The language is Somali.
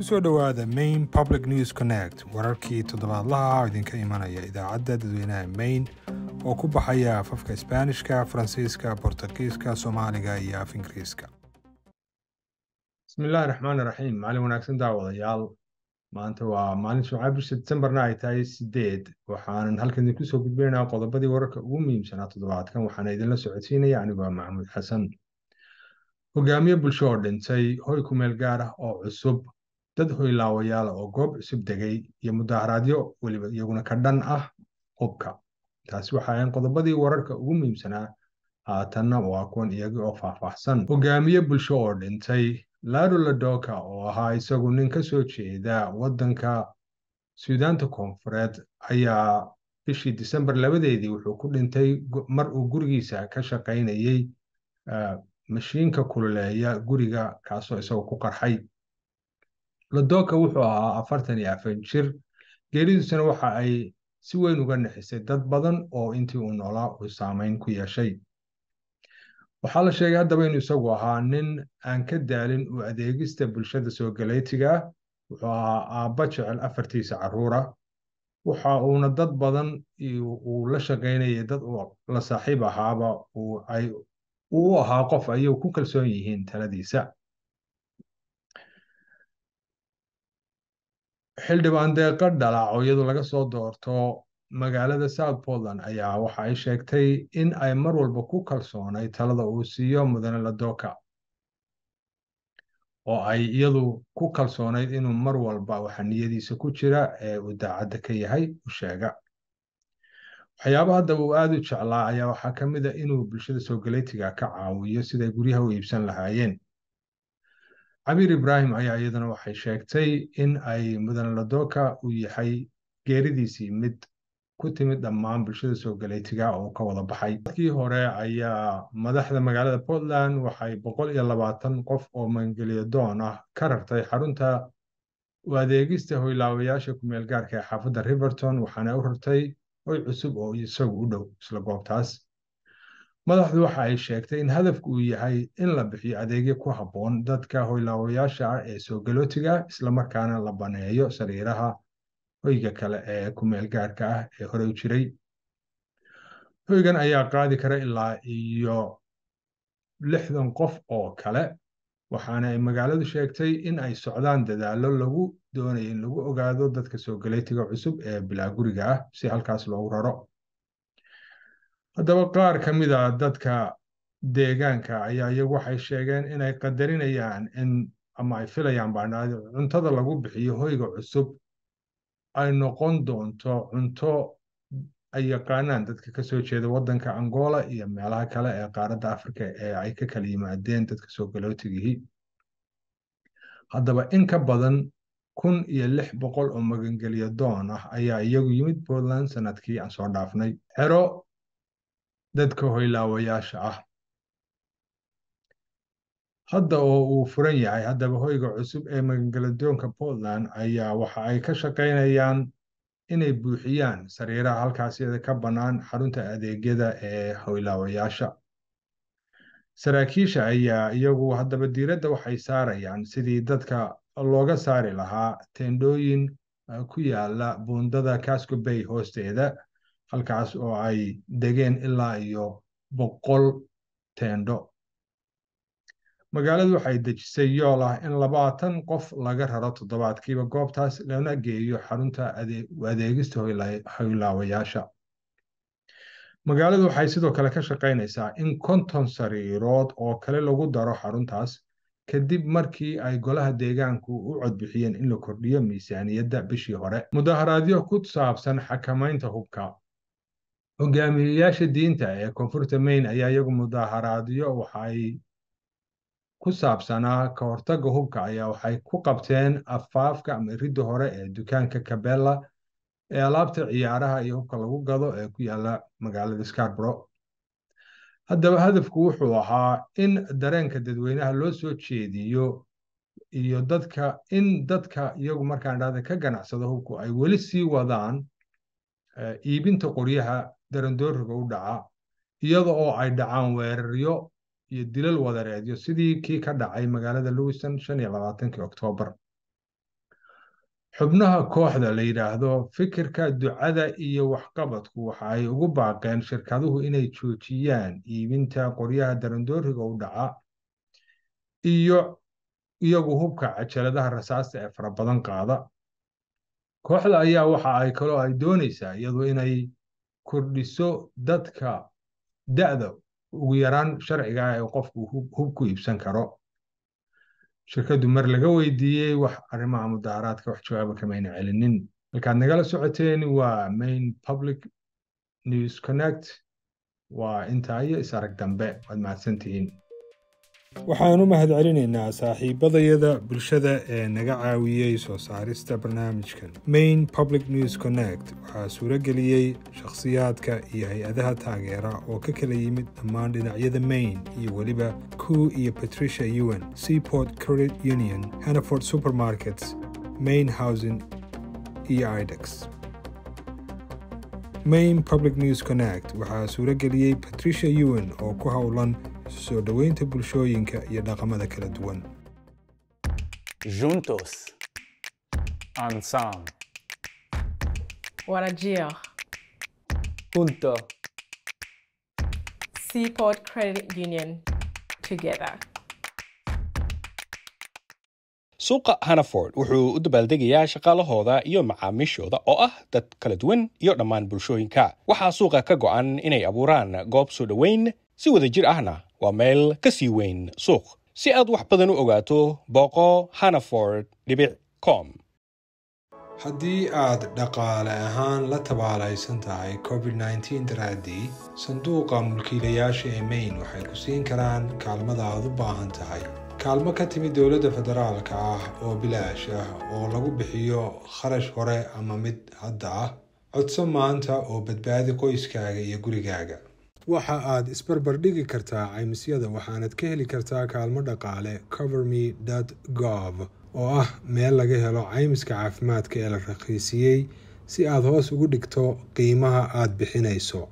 Kusoo dhowaada Maine Public News Connect, wararkii toddobaadlaha oo idinka imanaya idaacadda dadweynaha Maine oo ku baxaya afafka Isbaanishka, Faransiiska, Bortugiiska, Soomaaliga iyo af Ingiriiska. Bismillahi raxmaani raxiim. Maalin wanaagsan, daawadayaal. Maanta waa maalin Jimca, bisha Decemberna ay tahay 8. Waxaanan halkan idinku soo gudbinaynaa qodobadii wararka ugu muhiimsanaa toddobaadkan. Waxaana idinla socodsiinaya anigoo Maxamuud Xasan. Hogaamiye bulsho oo dhintay, hoy ku meel gaar ah oo cusub, dad hoylaawayaala oo goob cusub degay iyo mudaharaadyo weliba iyaguna ka dhan ah hubka. Taasi waxa ahayn qodobadii wararka ugu muhiimsanaa. Haatanna waa kuwan iyagii oo faahfaahsan. Hogaamiye bulsho oo dhintay, Lado Ladoka, oo ahaa isagu nin ka soo jeeda waddanka Suudaanta Koonfureed, ayaa bishii Disembar 2deedii wuxuu ku dhintay mar uu gurigiisa ka shaqaynayey mashiinka kululeeya guriga, kaasoo isagoo ku qarxay. Ladoka wuxuu ahaa 44 jir. Geeridiisuna waxa ay si weyn uga nixisay dad badan oo intii uu noolaa uu saameyn ku yeeshay. Waxaa la sheegay haddaba inuu isagu ahaa nin aan ka daalin u adeegista bulshada soo galeytiga. Wuxuu ahaa aabba jecel afartiisa carruura, waxa uuna dad badan uu la shaqaynayay, dad uu la saaxiib ahaaba ay uu u ahaa qof ayagu ku kalsoon yihiin taladiisa. Xildhibaan Deeqa Dhalac, oo iyadu laga soo doorto magaalada South Portland, ayaa waxa ay sheegtay in ay mar walba ku kalsoonay talada uu siiyo mudane Ladoka, oo ay iyadu ku kalsoonayd inuu mar walba waxa niyadiisa ku jira ee uu daacadda ka yahay u sheega. Waxyaaba haddaba uu aada u jeclaa ayaa waxaa ka mid a inuu bulshada soo galeytiga ka caawiyo siday guryaha u iibsan lahaayeen. Cabiir Ibraahim ayaa iyaduna waxay sheegtay in ay mudane Ladoka uu yahay geeridiisii mid ku timid dhammaan bulshada soo galeytiga oo ka wada baxay. Dadkii hore ayaa madaxda magaalada Portland waxay 120 qof oo magangelyo doon ah ka rartay xarunta u adeegista hoylaawayaasha kumeel gaarka ee xaafadda Riverton, waxaana u rartay hoy cusub oo isagu u dhow isla goobtaas. Madaxdu waxa ay sheegtay in hadafku uu yahay in la bixiyo adeegyo ku habboon dadka hoylaawayaasha ah ee soo galootiga, islamarkaana la baneeyo sariiraha hoyga kale ee kumeel gaarka ah ee hore u jiray. Hoygan ayaa qaadi kara ilaa iyo 60 qof oo kale, waxaana ay magaaladu sheegtay in ay socdaan dadaallo lagu doonayo in lagu ogaado dadka soo galeytiga cusub ee bilaa guriga ah si halkaas loogu raro. Haddaba qaar ka mid a dadka deegaanka ayaa iyagu waxay sheegeen inay qadarinayaan in ama ay filayaan baana cuntada lagu bixiyo hoyga cusub ay noqon doonto cunto ay yaqaanaan dadka ka soo jeeda waddanka Angola iyo meelaha kale ee qaaradda Afrika ee ay ka kala yimaadeen dadka soo galootigihii. Haddaba in ka badan 1600 oo magangelyo doon ah ayaa iyagu yimid Portland sanadkii aan soo dhaafnay. Xero dadka hoylaawayaasha ah hadda oo uu furan yahay haddaba hoyga cusub ee magangelyadoonka Portland ayaa waxa ay ka shaqaynayaan inay buuxiyaan sariiraha halkaasiyada ka bannaan xarunta adeegyada ee hoylaawayaasha. Saraakiisha ayaa iyagu haddaba diiradda waxay saarayaan sidii dadka looga saari lahaa teendhooyin ku yaala buundada Casco Bay hoosteeda, halkaas oo ay degeen ilaa iyo 100 teendho. Magaaladu waxay dejisay yool ah in 20 qof laga raro toddobaadkiiba goobtaas lana geeyo xarunta adeegista hoylaawayaasha. Magaaladu waxay sidoo kale ka shaqaynaysaa in 50 sariirood oo kale lagu daro xaruntaas, kadib markii ay golaha deegaanku u codbixiyeen in la kordhiyo miisaaniyadda bishii hore. Mudaharaadyo ku saabsan xakamaynta hubka. Hogaamiyeyaasha diinta ee koonfurta Maine ayaa iyagu mudaharaadyo waxay ku saabsanaa ka hortagga hubka ayaa waxay ku qabteen afaafka ama iridda hore ee dukaanka Cabela ee alaabta ciyaaraha iyo hubka lagu gado ee ku yaala magaalada Scarborough. Haddaba hadafku wuxuu ahaa in dareenka dadweynaha loo soo jeediyo iyo dadka in dadka iyagu markaan dhahda ka ganacsado hubku ay weli sii wadaan iibinta qoryaha darandooriga u dhaca, iyada oo ay dhacaan weeraryo iyo dilal wadareedyo sidii kii ka dhacay magaalada Lewiston 25-kii Oktoobar. Xubnaha kooxda la yidhaahdo Fikirka Ducada iyo Waxqabadku waxa ay ugu baaqeen shirkaduhu inay joojiyaan iibinta qoryaha darandooriga u dhaca iyo iyagu hubka cajaladaha rasaasta ee fara badan qaada. Kooxda ayaa waxa ay kaloo ay doonaysaa iyadu inay kordhiso dadka da'da ugu yaraan sharciga ah ee qofku hub ku iibsan karo. Shirkaddu mar laga weydiiyey wax arrimaha mudaharaadka, wax jawaaba kamayna celinin. Halkaad nagala socoteen waa Main Public News Connect. Waa intaa iyo is arag dambe, waad mahadsantihiin. Waxaan u mahadcelinaynaa saaxiibadayada bulshada ee naga caawiyey soo saarista barnaamijkan. Main Public News Connect waxaa suuro geliyey shakhsiyaadka iyo hay-adaha taageera oo ka kala yimid dhammaan dhinacyada Maine iyo weliba Koo iyo Patricia Yuen, Seaport Credit Union, Hannaford Supermarkets, Maine Housing iyo IDEX. Main Public News Connect waxaa suuro geliyey Patricia Yuen oo ku howlan soo dhoweynta bulshooyinka iyo dhaqamada kala duwan. Juntos. Ensemble. Wadajir. Junto. Seaport Credit Union. Together. Suuqa Hannaford wuxuu u dabaaldegayaa shaqaalahooda iyo macaamiishooda oo ah dad kala duwan iyo dhammaan bulshooyinka. Waxaa suuqa ka go'an inay abuuraan goob soo dhoweyn si wada jir ahna waa meel ka sii weyn suuq. Si aad wax badan u ogaato, booqo hannaford.com. Haddii aad dhaqaale ahaan la tabaalaysan tahay COVID-19 daraaddii, sanduuqa mulkiilayaasha ee Maine waxay ku siin karaan kaalmada aad u baahan tahay. Kaalmo ka timid dowladda federaalka ah oo bilaash ah oo lagu bixiyo kharash hore ama mid hadda ah. Codso maanta oo badbaadi qoyskaaga iyo gurigaaga. Waxa aad isbarbar dhigi kartaa caymisyada waxaanad ka heli kartaa kaalmo dhaqaale coverme.gov, oo ah meel laga helo caymiska caafimaadka ee la rakhiisiyey si aad hoos ugu dhigto qiimaha aad bixinayso.